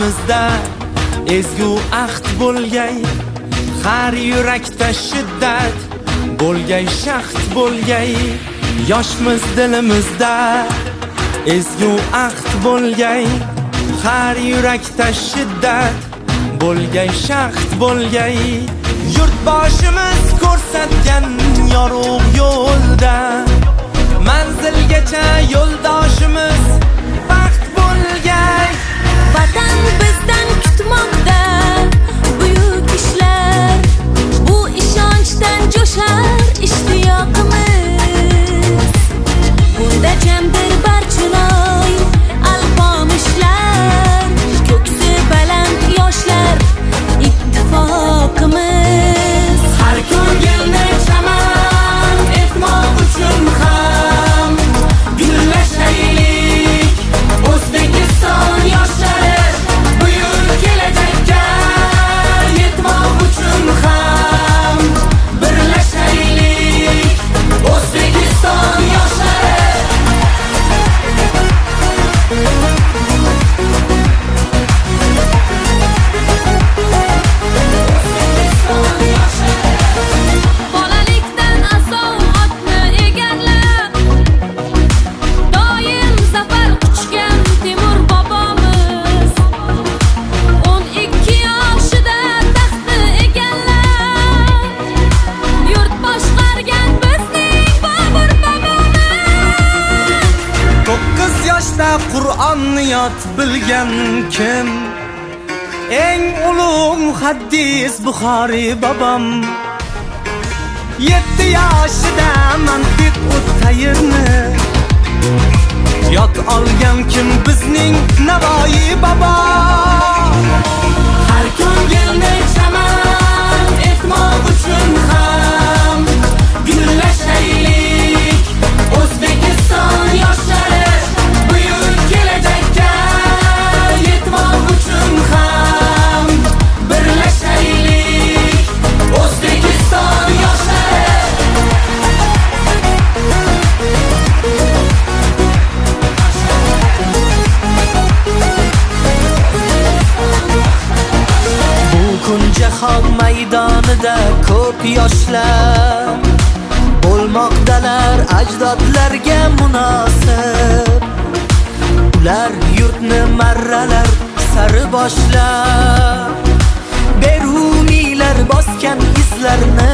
Dilimizda ezgu ahd bo'lgay, har yurakda shiddat bo'lgay, shahd bo'lgay. Yoshmiz, dilimizda ezgu ahd bo'lgay, har yurakda shiddat bo'lgay, shahd bo'lgay. Yurtboshimiz ko'rsatgan yorug' yo'lda manzilgacha yo'ldoshimiz baxt bo'lgay. Vatan bizdan kutmoqda buyuk ishlar, bu ishonchdan jo'shar ishtiyoqimiz. Bunda jamdir Barchinoy, Alpomishlar, ko'ksi baland yoshlar ittifoqimiz. Har ko'ngilni chaman etmoq uchun ham gullashaylik. O'zbekiston yoshlari, buyuk kelajakka yetmoq uchun ham birlashaylik. O'zbekiston yoshlari. O'zbekiston yoshlari. Bolalikdan asov otni egarlab, doim zafar quchgan Temur bobomiz 12 yoshida taxtni egallab, yurt boshqargan bizning Bobur bobomiz. 9 yoshda Qur'onni yod bilgan kim? Eng ulug' muhaddis Buxoriy bobom. 7 yoshida mantiq tayrni yod olgan kim? Bizning Navoiy bobo. Har ko'ngilni chaman etmoq uchun ham gullashaylik. O'zbekiston yoshlari, buyuk kelajakka yetmoq uchun ham birlashaylik. O'zbekiston yoshlari. Bu kun jahon maydonida ko'p yoshlar bo'lmoqdalar ajdodlarga munosib. Ular yurtni marralar sari boshlab, Beruniylar bosgan izlarni.